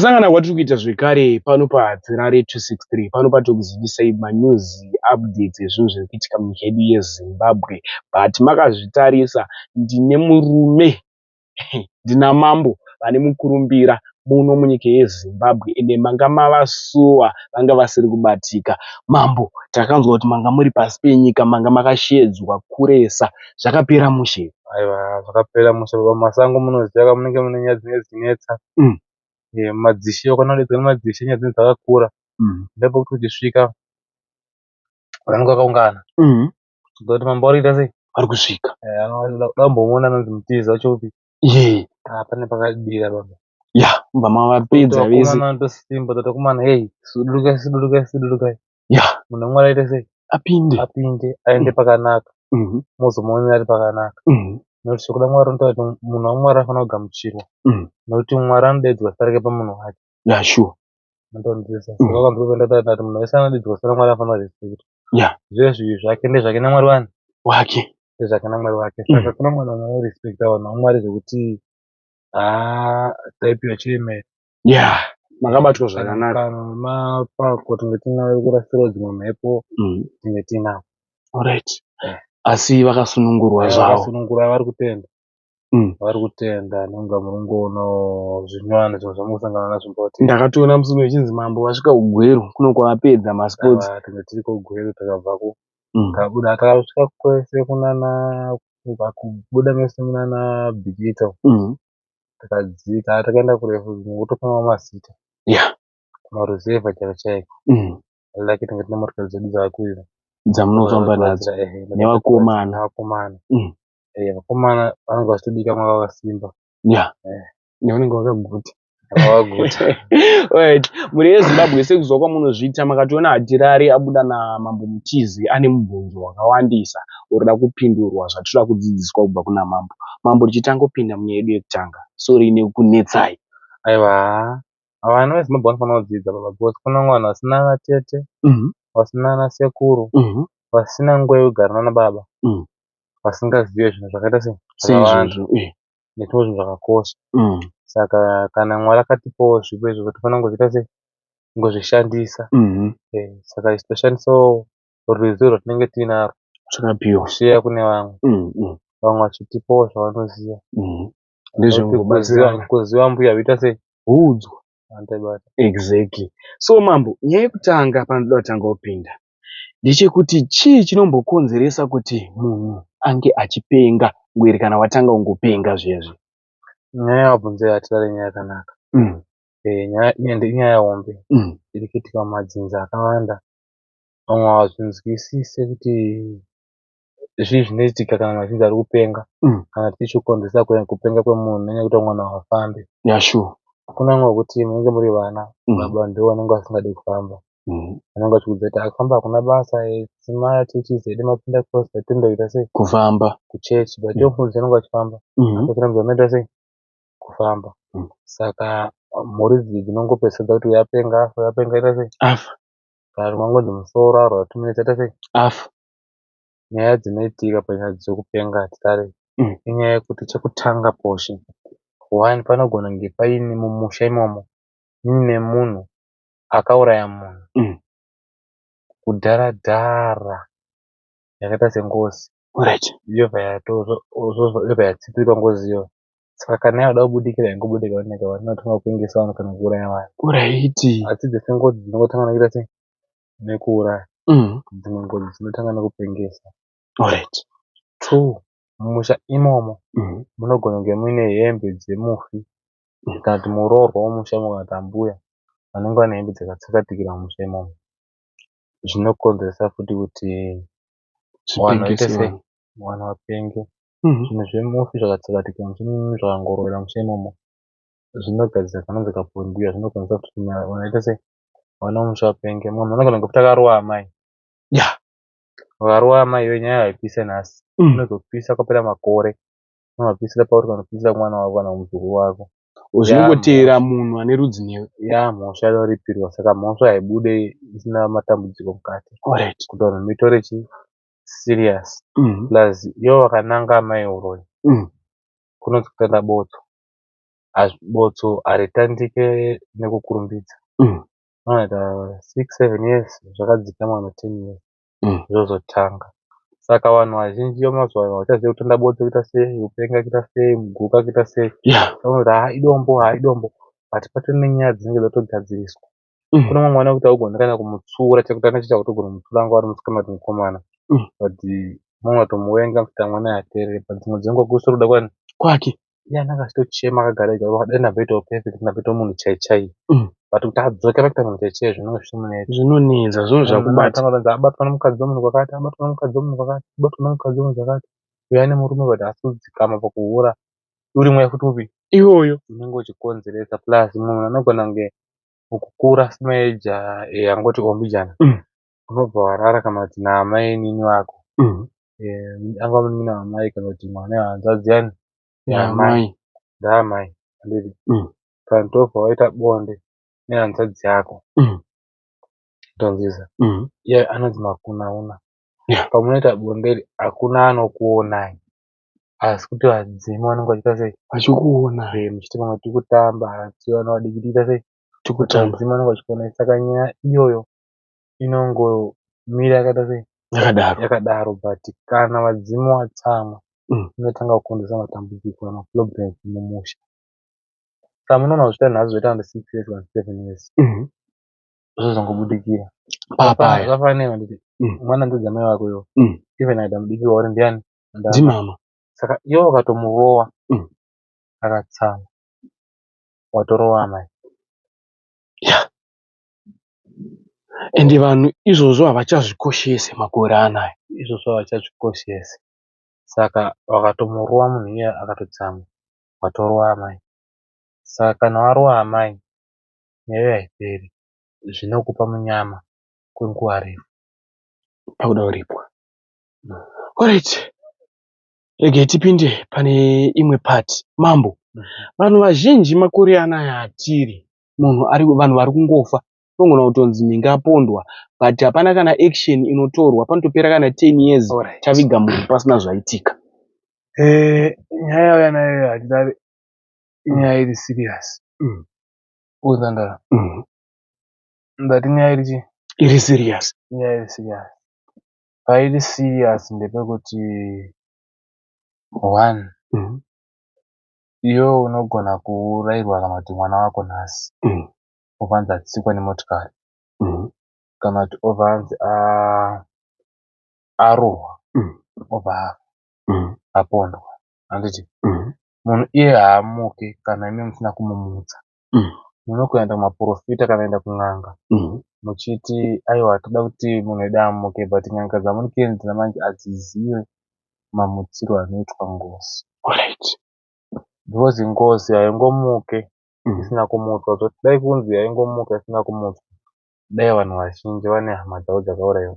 Tasangana kwatiri kuita zvekare pano paHatirare 263 pano patokuzivisai manews updates ezvinhu zviri kuitika munyika yedu yeZimbabwe. But makazvitarisa, ndine murume, ndina mambo vane mukurumbira muno munyika yeZimbabwe, ende manga mavasuwa, vanga vasiri kubatika. Mambo, takanzwa kuti manga muri pasi penyika, manga makashedzwa kuresa, zvakapera mushe? Aiwa, zvakapera mushe baba. Mumasango munoziva ka, munenge mune nyaya dzinenge dzichinetsa. Madzishe ukaona madzishe, nyaya dzinenge dzakakura. Ndopekuti uchisvika vanenge vakaungana. Kuti mambo ari kuita sei? Vari kusvika. Anoda kumbomuona anonzi Mutize wacho upi? Ah, pane pakadira baba. Ya, mubva mavapedza vese. Vakomana tosimba, toti vakomana, hei, sudurukai, sudurukai, sudurukai. Munhu waMwari aite sei? Apinde. Apinde, aende pakanaka. Mozomuonera ari pakanaka. Nekuti shoko raMwari rinotaura kuti munhu waMwari anofanira kugamuchirwa. Nekuti Mwari anodaidzwa zita rake pamunhu wake. Ya, sure. Unonzwisisa? Saka wakanzwa pandataura kuti munhu wese anodaidzwa zita raMwari anofanira kurespectwa. Zvezvi zvake ndezvake naMwari wani? Wake. Ndezvake naMwari wake. Saka kuna Mwari vanorespecta vanhu vaMwari zvekuti haa, taipiwa chiremera. Ya, makabatwa zvakanaka. Kana mapako tinge tinawo, kurasirawo dzimwe mhepo tinge tinawo. Alright. Asi vakasunungurwa zvavo. Vakasunungura, vari kutenda. Vari kutenda nonga muri kungoona zvinyowani zvimwe zvamunosangana nazvo mboti. Ndakatoona musi uno ichinzi mambo vasvika kuGweru kuno kwavapedza masports. Aiwa, tinge tiri kuGweru, takabvako. Takabuda, takasvika kwese kunana kubuda mese munana Bikita. Takadzika, takaenda kurefu kutokanga mazita. Kumaruzevha chaiko chaiko. Lucky tinge tine motokari dzedu dzakakwira. Dzamunofamba nadzo. Nevakomana. Nevakomana. Vakomana vanenge vachitobika mwaka wakasimba. Nevanenge vakaguta. Vakaguta. Alright. Mhuri yeZimbabwe, sekuzwa kwamunozviita, makationa Hatirare abuda namambo Mutize ane mubvunzo wakawandisa urida kupindurwa, zvatinoda kudzidziswa kubva kuna mambo. Mambo, tichitangopinda munyaya yedu yekutanga. Sorry nekunetsai. Aiwa, vana veZimbabwe vanofanira kudzidza baba, because kuna vamwe vanhu vasina vatete, vasina ana sekuru, vasina nguva yekugara nana baba, vasingazive zvinhu zvakaita sei, zvakawanda seizvozvo nezvimwe zvinhu zvakakosha. Saka kana Mwari akatipawo zvipo izvozvo, tofanira kungozviita sei? Kungozvishandisa. Saka isu toshandisawo ruzivo rwatinenge tiinarwo Takapiwa. kushiya kune vamwe, vamwe vachitipawo zvavanoziva. Ndezvekubatsirana. Kuziva mbuya huita sei? Huudzwa. Andaibata. Exactly. So mambo, nyaya yekutanga panoda kutanga kupinda ndechekuti chii chinombokonzeresa kuti munhu ange achipenga ngwere, kana watanga kungopenga zviya? Nyaya yawabvunza Hatirare nyaya yakanaka. Nyaya ende inyaya hombe iri kuitika mumadzinza akawanda. Vamwe havazvinzwisisi kuti zvii zvinoitika kana munhu achinzi ari kupenga, kana chii chinokonzeresa kupenga kwemunhu, nenyaya yekuti vamwe vanhu havafambi. Ya, sure. Kuna vamwe vekuti munenge muri vana, baba ndivo vanenge vasingadi kufamba. Vanenge vachikuudza kuti kufamba hakuna basa, machechi edu mapinda cross atenda kuita sei? Kufamba. Kuchechi, but ivo mufundisi vanenge vachifamba. Asi vanoita sei? Kufamba. Saka mhuri idzi dzinongopedzisira kuti uyu apenga, afa, uyu apenga, aita sei? Afa. Kana vangonzi musoro arwara 2 minutes, aita sei? Afa. Nyaya dzinoitika panyaya dzekupenga, Hatirare, inyaya yekuti chekutanga poshe one, panogona kunge paine mumusha imomo muine munhu akauraya munhu kudhara dhara, yakaita sengozi, yobva yatsipikwa ngozi iyoyo. Saka kana yakuda kubudikira, haingobudika nega, vanotanga kupengesa vanhu kana kuuraya vanhu. Asi dzese ngozi dzinongotanga nekuita sei? Nekuuraya. Dzimwe ngozi dzinotanga nekupengesa. Two, mumusha imomo munogona kunge muine hembe dzemufi, kana kuti muroorwa wemusha imomo, kana kuti ambuya vanenge vane hembe dzakatsakatikira mumusha imomo, zvinokonzeresa futi kuti vanhu vaite Zvipengese sei? vanhu. Vanhu vapenge. Zvinhu zvemufi zvakatsakatikira musha imomo, zvakangorovera musha imomo, zvinogadzira kanonzi kapondiwa, zvinokonzeresa kuti vanhu vaite sei? Vana vemusha vapenge. Mumwe munhu anogona kunge futi akarova amai. Vakarova amai, iyo nyaya haipise nhasi, inozopisa kwapera makore. Unovapisira pauri kana kupisira mwana wako kana muzukuru wako. Zvinongoteera munhu ane rudzi newe. Yamhosva inoripirwa, saka mhosva haibude isina matambudziko mukati. Kuti vanhu muitore chi serious. Plus ivo vakananga amai uroyi, kunonzi kutanda botso. Botso haritandike nekukurumbidza. Unoita 6, 7 years zvakadzikama kana 10 years zvozotanga. Saka vanhu vazhinji vemazuva ano havachazivi kutanda botso kuita sei, kupenga kuita sei, muguka kuita sei. Vanoti haa idombo, haa idombo. But patori nenyaya dzinenge dzatogadziriswa. Kune mumwe mwana wekuti haugoni kana kumutsiura chekutanga chacho hautogoni kumutsiura angava ari musikana kana kuti mukomana. But munotomuvenga kuti mwana haateereri but dzimwe dzenguva kusiri kuda kwani kwake. Iye anenge achitochema akagara ega dai ndamboitawo perfect ndamboitawo munhu chai chaiye. But kuti adzoke pakuita munhu chai chaiye zvinenge zvichimunetsa. Zvinonetsa, zvinhu zvakubata. Abatwa nemukadzi wemunhu kwakati, abatwa nemukadzi wemunhu kwakati, abatwa nemukadzi wemunhu kwakati. Uyu ane murume but haasi kudzikama pakuhura. Uri mweya futi upi? Iwoyo. Unenge uchikonzeresa plus munhu anogona kunge mukukura semaeja angoti ombijana. Unobva warara kana kuti naamainini vako. Angava munin'ina wamai kana kuti mwana wehanzvadzi yani yaamai. Ndaamai handiti? Kana tobva waita bonde nehanzvadzi yako. Tonzwisa. Iye anonzi makunauna. Pamunoita bonde iri hakuna anokuonai. Asi kuti vadzimu vanenge vachiita sei? Vachikuona. Muchiti pamwe tiri kutamba asi vana vadiki tiita sei? Tikutamba. Vadzimu vanenge vachikuonai. Saka nyaya iyoyo inongomira yakaita sei? Yakadaro. Yakadaro but kana vadzimu vatsamwa inotanga kukonzeresa matambudziko maproblems mumusha. Saka munoona kuzviita nhasi zvoita kunge 6 years kana 7 years. Zvozongobudikira. Papaya. Zvafanana handiti mwana hanzvadzi yamai vako iwe. Even akaita mudiki wauri ndiani? Ndimama. Saka iwe ukatomurowa akatsamwa watorova amai. Yeah. Ende vanhu izvozvo havachazvikoshese makore anaya. Izvozvo havachazvikoshese. Saka vakatomurova munhu iye akatotsamwa watorova amai. Saka kana warova amai nyaya haiperi zvinokupa munyama kwenguva refu. Pakuda kuripwa. Alright. Regai tipinde pane imwe part. Mambo, vanhu vazhinji makore anaya atiri, munhu ari vanhu vari kungofa. Unogona kutonzi nhingi apondwa but hapana kana action inotorwa panotopera kana 10 years taviga munhu pasina zvaitika. Nyaya yauya nayo hatidari inyaya iri serious. Uzandara. Ndati nyaya iri chii? Iri serious. Inyaya iri serious. Pairi serious ndepekuti one iwewe unogona kuurairwa kana kuti mwana wako nhasi obva anzi atsikwa nemotikari kana kuti obva anzi arohwa obva afa apondwa handiti? Munhu iye haamuki kana imi musina kumumutsa. Munokuenda kumaporofita kana kuenda kun'anga muchiti aiwa toda kuti munhu wedu amuke but n'anga dzamuri kuendera manje hadzizive mamutsirwo anoitwa ngozi. Because ngozi haingomuke isina kumutswa. Zvoti dai kunzi yaingomuka isina kumutswa dai vanhu vazhinji vane hama dzavo dzakaurayiwa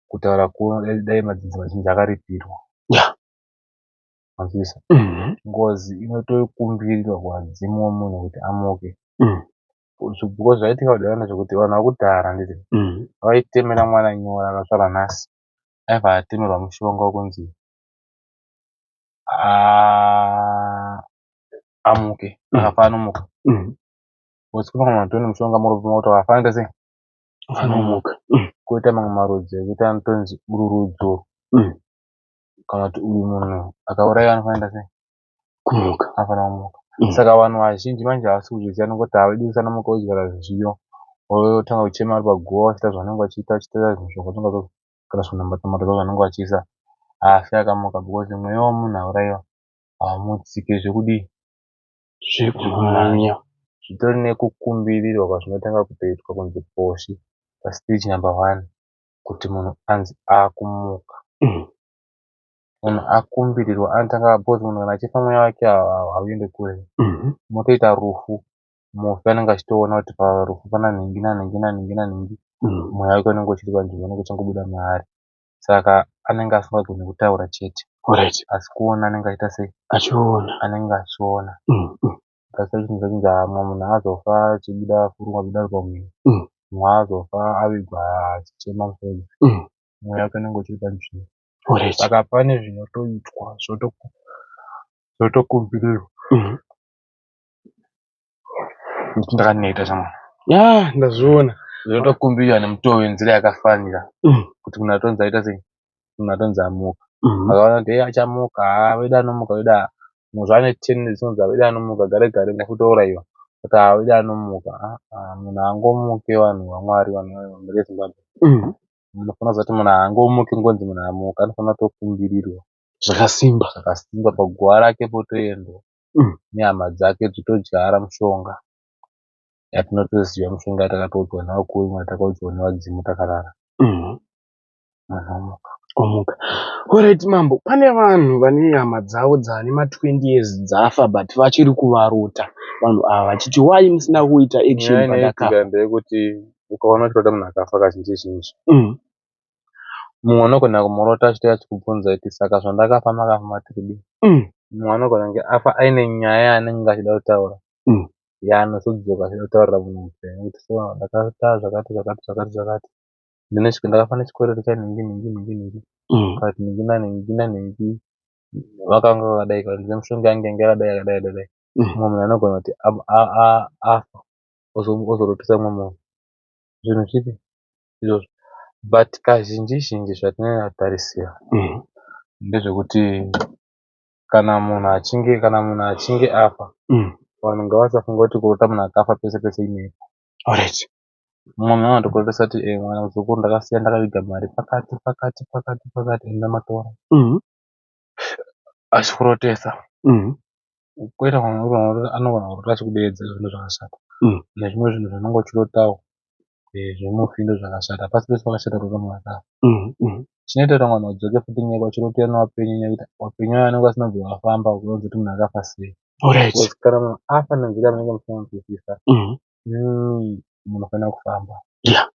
kutaura kuno dai madzinza mazhinji akaripirwa. Manzwisisa? Ngozi inotokumbirirwa kuvadzimu vomunhu kuti amuke. Because zvaiitika kudhara ndezvekuti vanhu vekudhara handiti vaitemera mwana nyora akazvarwa nhasi aibva atemerwa mushonga wekunzi amuke akafa anomuka. Because kune vamwe vanhu vatori nemushonga muropa mavo kuti vakafa vanoita sei? Anomuka. Koita mamwe marudzi ekuti anotonzi uru rudzi urwu kana kuti uyu munhu akaurayiwa anofanira kuita sei? Kumuka. Anofanira kumuka. Saka vanhu vazhinji manje havasi kuzviziva nekuti havadi kusanomuka vodyara zviyo votanga kuchema vari paguva vachiita zvavanenge vachiita vachiita zvimishonga kana zvinamato zvavo zvavanenge vachiisa haafi akamuka because mweya wemunhu aurayiwa haumutsike zvekudii Zvekumhanya. Zvitori nekukumbirirwa kwazvinotanga kutoitwa kunzi poshi pastage number 1 kuti munhu anzi akumuka. Munhu akumbirirwa anotanga because munhu kana achifa mweya wake hauendi kure. Motoita rufu mufi anenge achitoona kuti parufu pana nhingi nanhingi nanhingi nanhingi mweya wake unenge uchiri panzvimbo unenge uchingobuda maari. Saka anenge asingagoni kutaura chete. Asi kuona anenge achiita sei? Achiona. Anenge achiona. That's why chinhu chachinzi mumwe munhu azofa achibuda furungwa kubuda pamuviri. Mumwe azofa avigwa achichema musodzi. Mweya wake unenge uchiri panzvimbo. Saka pane zvinotoitwa zvotokumbirirwa. Nditi ndakaneta shamwari. Ya, ndazviona. Zvinotokumbirwa nemutoo wenzira yakafanira kuti munhu atonzi aita sei, munhu atonzi amuka. Vakaona kuti hei achamuka, haa wedu anomuka wedu haa. Munhu zvaane 10 minutes onzi wedu anomuka gare gare ndakutouraiwa. Kuti haa wedu anomuka. Haa munhu haangomuki vanhu vaMwari vanhu vemhuri yeZimbabwe. Munofanira kuziva kuti munhu haangomuki ngonzi munhu amuka, anofanira kutokumbirirwa Zvakasimba. Zvakasimba paguva rake potoendwa nehama dzake dzotodyara mushonga yatinotoziva, mushonga yatakatoudzwa nevakuru, yatakaudzwa nevadzimu takarara. Munhu omuka. Omuka. Alright mambo, pane vanhu vane hama dzavo dzane ma20 years dzafa but vachiri kuvarota vanhu ava vachiti why musina kuita action Nyaya pandakafa. inoitika ndeyekuti ukaona uchirota munhu akafa kazhinji zhinji, mumwe unogona kumurota achitouya achikubvunza kuti saka zvandakafa makafa mati kudii. Mumwe anogona kunge afa aine nyaya yaanenge achida kutaura yaanozodzoka achida kutaurira munhu mupenyu kuti so ndakaita zvakati zvakati zvakati zvakati, ndakafa nechikwereti chanhingi nhingi nhingi nhingi, kana kuti nhingi nanhingi nanhingi vakanga vakadai, kana kuti mishonga yangu yanga yakadai yakadai yakadai. Mumwe munhu anogona kuti afa ozorotesa mumwe munhu zvinhu zvipi izvozvo. But kazhinji zhinji zvatinonyanya kutarisira ndezvekuti kana munhu achinge afa, vanhu ngavasafunga kuti kurota munhu akafa pese pese imhepo. Mumwe munhu anotokurotesa kuti mwana muzukuru, ndakasiya ndakaviga mari pakati pakati pakati pakati, enda matora, achikurotesa. Koita mumwe anogona kurota achikudeedza zvinhu zvakashata nezvimwe zvinhu zvaunenge uchirotawo zvemufi ndozvakashata. Hapasi pese pakashata kurota munhu akafa. Chinoita kuti vamwe vanhu vadzoke futi nyaya vachirotera nevapenyu, nyaya yekuti vapenyu vaya vanenge vasina kubva vafamba kuronza kuti munhu akafa sei. Because kana munhu afa nenzira yamunenge musina munofanira kufamba. Yeah.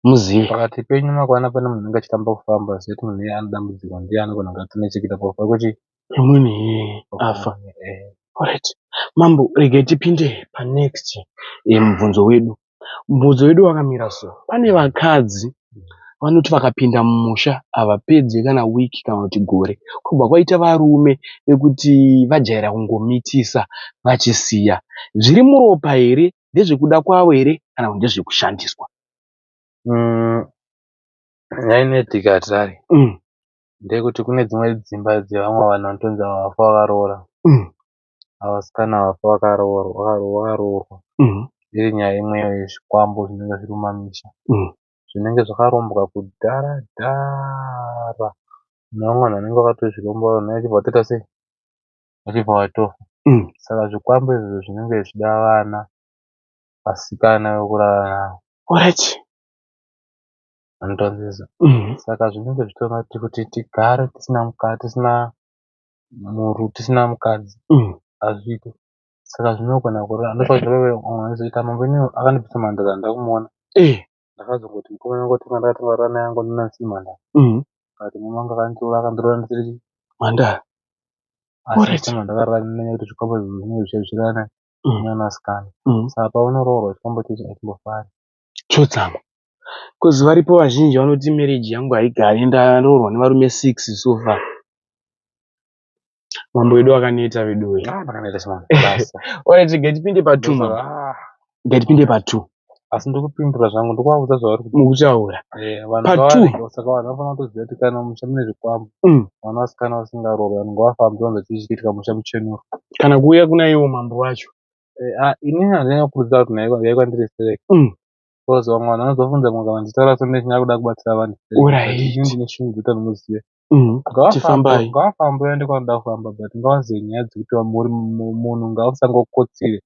Muzive. Pakati penyu makaona pane munhu anenge achitamba kufamba, ziva kuti munhu iyeye ane dambudziko, ndiye anogona kunge atine chekuita pakufa kwechi Munhu iyeye afa. Alright. Mambo, regai tipinde panext mubvunzo wedu. Mubvunzo wedu wakamira so. Pane vakadzi vanoti vakapinda mumusha havapedzi kana wiki kana kuti gore. Kwobva kwaita varume vekuti vajaira kungomitisa vachisiya. Zviri muropa here? Ndezvekuda kwavo here kana kuti ndezvekushandiswa? Nyaya inoitika Hatirari ndeyekuti kune dzimwe dzimba dzevamwe vanhu vanotonzi havafa vakaroora. Vasikana havafa vakaroorwa. Iri nyaya imweyo yezvikwambo zvinenge zviri mumamisha. Zvinenge zvakarombwa kudhara dhara. Nevamwe vanhu vanenge vakatozviromba, vanhu vachibva vatoita sei? Vachibva vatofa. Saka zvikwambo izvozvo zvinenge zvichida vana vasikana vekurara navo. Anotonzwisisa. Saka zvinenge zvichitoda kuti tigare tisina mukadzi, tisina mukadzi hazviiti. Saka zvinogona kureva ndosaka vamwe vanozoita mambo inini akandibvisa mhandara handina kumuona. Ndakazongoti mukomana wangu ndakatanga kurara naye angondiona ndisiri mhandara. Akati murume wangu akandiroora, akandiroora ndisiri Mhandara. Asi ndakarara nenyaya yekuti zvikwambo izvozvo zvinenge zvichizvirana nevanasikana. Saka paunoroorwa chikwambo ichocho hachimbofari. Chotsama. Because varipo vazhinji vanoti marriage yangu haigari, ndaroorwa nevarume 6 so far. Mambo wedu akaneta vedu wee. Ah, ndakaneta chimwana. Basa. Alright, regai tipinde pa2 mambo. Ah, Ngatipinde pa2. Asi ndokupindura zvangu, ndikuvaudza zvavari kuti Mukutaura. Vanhu Pa two. ngavarege. Saka vanhu vanofanira kutoziva kuti kana musha mune zvikwambo, vana vasikana vasingaroorwi, vanhu ngavafambe vanzwa chii chichiitika musha muchenuro. Kana kuuya kuna iwo mambo wacho. Ah, inini handina kukurudzira kuti nhai kwandiri stereki. Because vamwe vanhu vanozofunza mumwe kana ndichitaura so ndichinyanya kuda kubatsira vanhu stereki. But inini ndine shungu dzekuti vanhu muzive. Tifambai. Ngavafambe vaende kwavanoda kufamba, but ngavazive nyaya dzekuti munhu ngausangokotsire,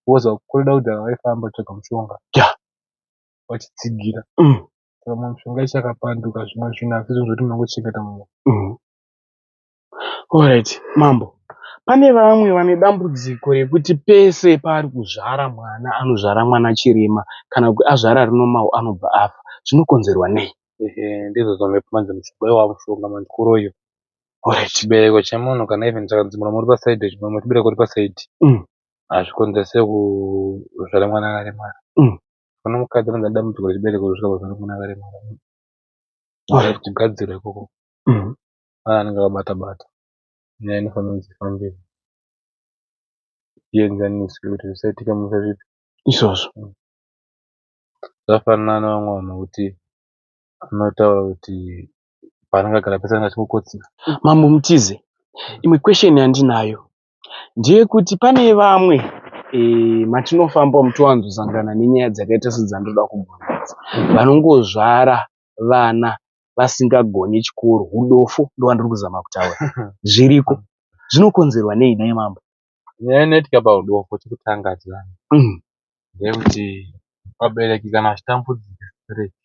because vakuru kudhara vaifamba kutsvaga mushonga vachitsigira. Saka mumwe mishonga ichakapanduka, zvimwe zvinhu asi zvinhu zvekuti munongochengeta mumwe. Alright, mambo. Pane vamwe vane dambudziko rekuti pese paari kuzvara mwana anozvara mwana chirema, kana kuti azvara rinomawo anobva afa. Zvinokonzerwa nei? Ehe, ndizvo zvamhepo manje, mushonga iwawo mushonga manje kuroyiwa. Chibereko chemunhu kana even chakanzi muromo uri pasaidhi, muromo wechibereko uri pasaidhi, hazvikonzerese kuzvara mwana akaremara. Pane mukadzi anonzi ane dambudziko rechibereko kusvika kuzvara mwana akaremara. Kugadzirwa ikoko. Pane anenge akabata bata. Nyaya inofanira kunzi ifambire. Ienzaniswe kuti zvisaitika musha zvipi. Izvozvo. Zvafanana nevamwe vanhu kuti anotaura kuti paanenge agara pese anenge achingokotsira. Mambo Mutize, imwe question yandinayo ndeyekuti pane vamwe matinofamba umu towanzosangana nenyaya dzakaita sedzandinoda kubvunza idzi. Vanongozvara vana vasingagoni chikoro, hudofo ndowandiri kuzama kutaura. Zviriko. Zvinokonzerwa nei nhai mambo? Nyaya inoitika pahudofo chekutanga chiyani ndeyekuti vabereki kana vachitambudzika stereki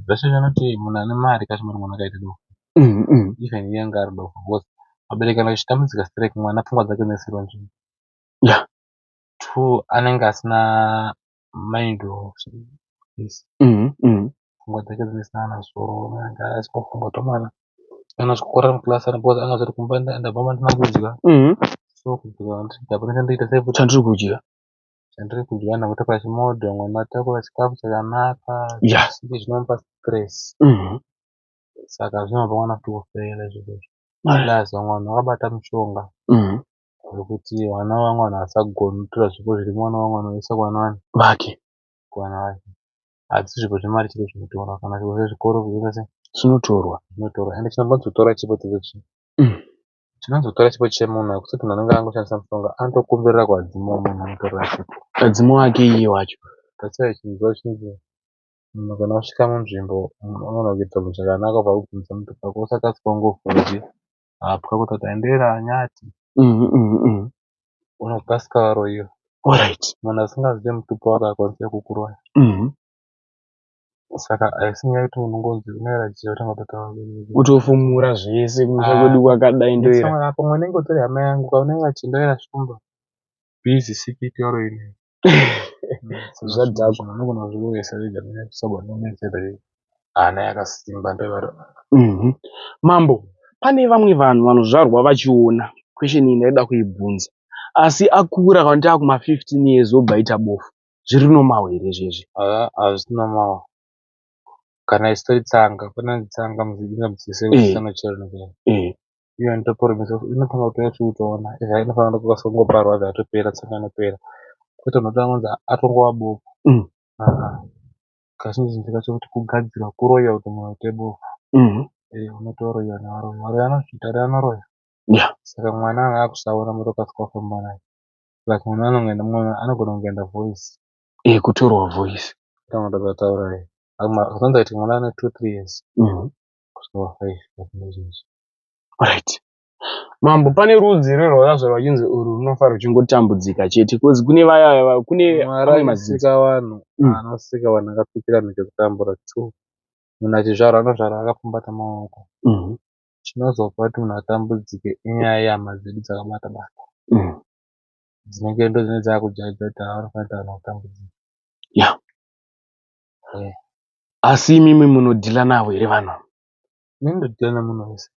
Zvese zvanoti munhu ane mari kazhinji mwana akaita dofo. Even iye anga ari dofo because vabereki kana vachitambudzika stereki mwana pfungwa dzake dzinoisirwa nzvimbo. Two anenge asina mind of peace. Pfungwa dzake dzinenge dzisina kana zororo anenge asingafunga kuti mwana kana achikora muclass because anga achiti kumba ndabva mandina kudya. So kudya hapana chandoita sei futi. Chandiri kudya. Chandiri kudya ndakutakura chimodho mwana atakura chikafu chakanaka chii zvinomupa stress. Saka zvinopa mwana futi kufeela izvozvo. Plus vamwe vanhu vakabata mushonga wekuti vana vamwe vanhu havasagoni kutora zvipo zviri mwana wamwe vanhu voisa kuvana vani vake. Kuvana vake. Hadzisi zvipo zvemari chete zvinotorwa kana zvipo zvezvikoro zvinoita sei? Zvinotorwa. Zvinotorwa ende chinonzi kutora chipo chete chii? Chinonzi kutora chipo chemunhu hakusi kuti munhu anenge angoshandisa mushonga anotokumbirira kuvadzimu vemunhu anotorera chipo. Vadzimu vake iye wacho. That's why chinzwa chinzi munhu kana wasvika munzvimbo unogona kuita zvinhu zvakanaka ubva wakubvunza mutupo wako usakasika wangofunga kuti hapwa kutoti ndoera nyati. Unokasika waroyiwa. Alright. Munhu asingazive mutupo wake haakwanisi kukuroya. Saka haisi nyaya yekuti unongonzi unoera jiya wotanga kutotaura Kutofumura zvese kumusha kwedu kwakadai ndoera. Pamwe unenge utori hama yangu ukaona chii ndoera shumba. Busy sikiti waroyiwa. Zvadhakwa. Unogona kuzviroyesa wega hana yakasimba ndoivaro. Mambo, pane vamwe vanhu vanozvarwa vachiona. Question iyi ndaida kuibvunza. Asi akura kana kuti akuma 15 years obva aita bofu. Zviri normal here izvezvi? Hazvisi normal. Kana isitori tsanga, pane tsanga mudzidzisi chero. Iyo inotoporomesa inotanga kutoya chiutoona. Inofanira kukasika kungoparwa yatopera tsanga inopera. Kwete unotanga kunzi atongova bofu. Kazhinji kacho kuti kugadzirwa kuroyiwa kuti munhu aite bofu. Unotoroyiwa nevaroyi. Varoyi vanozviita, varoyi vanoroya. Saka mwana anga akusaona motokasika kufamba naye. Plus mwana anogona kungoenda voice. Kutorwa voice. Kutanga kutaura. Zvinonzi kuti mwana ane 2 3 years. Kusvika pa 5. Right. Mambo, pane rudzi rwerwakazvarwa rwachinzi urwu runofa ruchingotambudzika chete because kune vaya kune Mwari anosika vanhu, anosika vanhu akapikira mhiko yekutambura. Two, munhu achizvarwa anozvarwa akapfumbata maoko. Chinozopa kuti munhu atambudzike inyaya yehama dzedu dzakabata bata. Dzinenge ndo dzinenge dzakujaidza kuti ava vanofanira kuita vanhu vakutambudzika. Asi imimi munodhila navo here vanhu? Inini ndodhila nemunhu wese.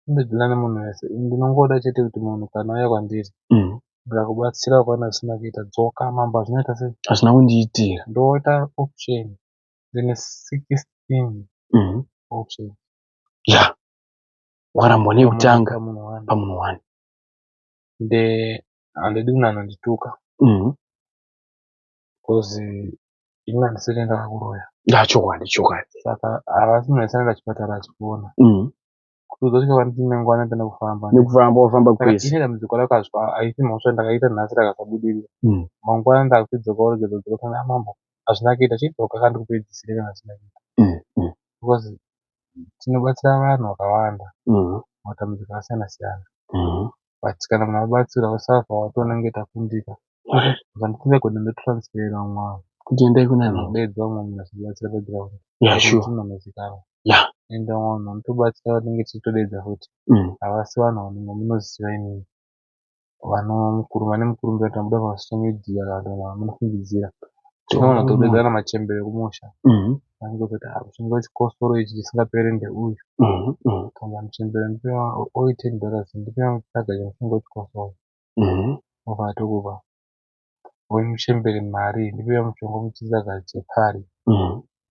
Ndodhila nemunhu wese. Ndinongoda chete kuti munhu kana auya kwandiri ndikakubatsira ukaona zvisina kuita dzoka mambo hazvinoita sei? Hazvina kundiitira. Ndoita option. Ndine 16 option. Warambwa nekutanga pamunhu one. Ende handidi munhu anondituka. Because ini handisati ndakakuroya. Chokwadi chokwadi. Saka havasi munhu wese anoenda kuchipatara achipona. Kuti uzosvika kwandiri nenguva ndinoenda kufamba. Nekufamba wafamba kwese. Ini dambudziko rakazwa haisi mhosva ndakaita nhasi rakasabudirira. Mangwana ndakutidzoka uregedza kudzoka kuti mambo hazvina kuita chidzoka kandikupedzisire kana zvisina kuita. Because tinobatsira vanhu vakawanda matambudziko akasiyana siyana. But kana munhu abatsirwa usafa watoona takundika. Saka ndisingagoni ndotransfera vamwe vanhu. Kuti endai kuna nhingi. Kudeedza vamwe munhu achibatsira paground. Sure. Munhu anozikanwa. Ende vamwe vanhu vanotobatsira vanenge tichitodeedza futi. Havasi vanhu vamunoziva imimi. Vane mukurumbira kuti vanobuda pasocial media kana kuti vanhu vamunofungidzira. Tinogona kutodeedzana machembere ekumusha. Vanenge vachiti mushonga wechikosoro ichi chisingaperi ndeuyu. Kana muchembere ndipe $10 ndipe chitsvaga chemushonga wechikosoro. Obva atokupa. Uyu muchembere mari ndipe mushonga wechitsaga chepfari.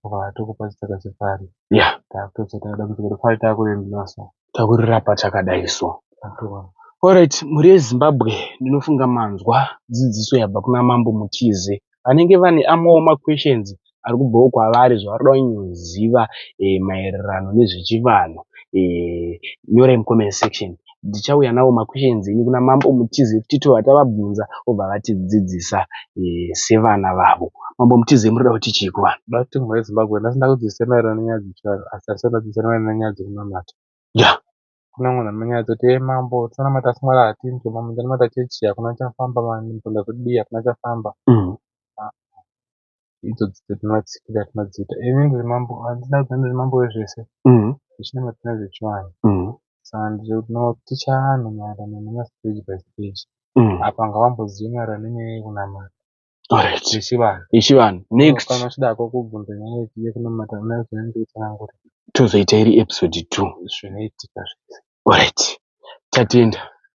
Obva atokupa chitsaga chepfari. Takutoziva kuti dambudziko repfari takurirapa Takurirapa takadai so. Alright, mhuri yeZimbabwe, ndinofunga manzwa dzidziso yabva kuna Mambo Mutize. Vanenge vane amwewo maquestions ari kubvawo kwavari zvavari kuda kunyatsoziva maererano nezvechivanhu, nyorai mucomment section. Ndichauya nawo maquestions enyu kuna Mambo Mutize kuti tobva tavabvunza vobva vatidzidzisa sevana vavo. Mambo Mutize, muri kuda kuti chii kuvanhu? Ndoda kuti mhuri yeZimbabwe, nhasi ndakudzidzisai maererano nenyaya dzechivanhu, asi handisati ndadzidzisa maererano nenyaya dzekunamata. Kune vamwe vanhu vane nyaya dzekuti, "Ee mambo, tinonamata asi Mwari hatinzwi. Mambo, ndinonamata chechi, hakuna chafamba. Mambo, ndazodii, hakuna chafamba." Idzo dzidzo tinovatsikira tinodziita. Ini ndiri mambo, handina kuti ndiri mambo wezvese. Zvechinamata nezvechivanhu. Saka ndinoticha vanhu maererano nemastage by stage. Apa ngavambozive maererano nenyaya yekunamata. Yechivanhu. Yechivanhu. Next. Kana uchida hako kubvunza nyaya yekunamata, unozouya ndikutsanangurira. Tozoita iri episode 2. Zvinoitika zvese. Alright. Tatenda.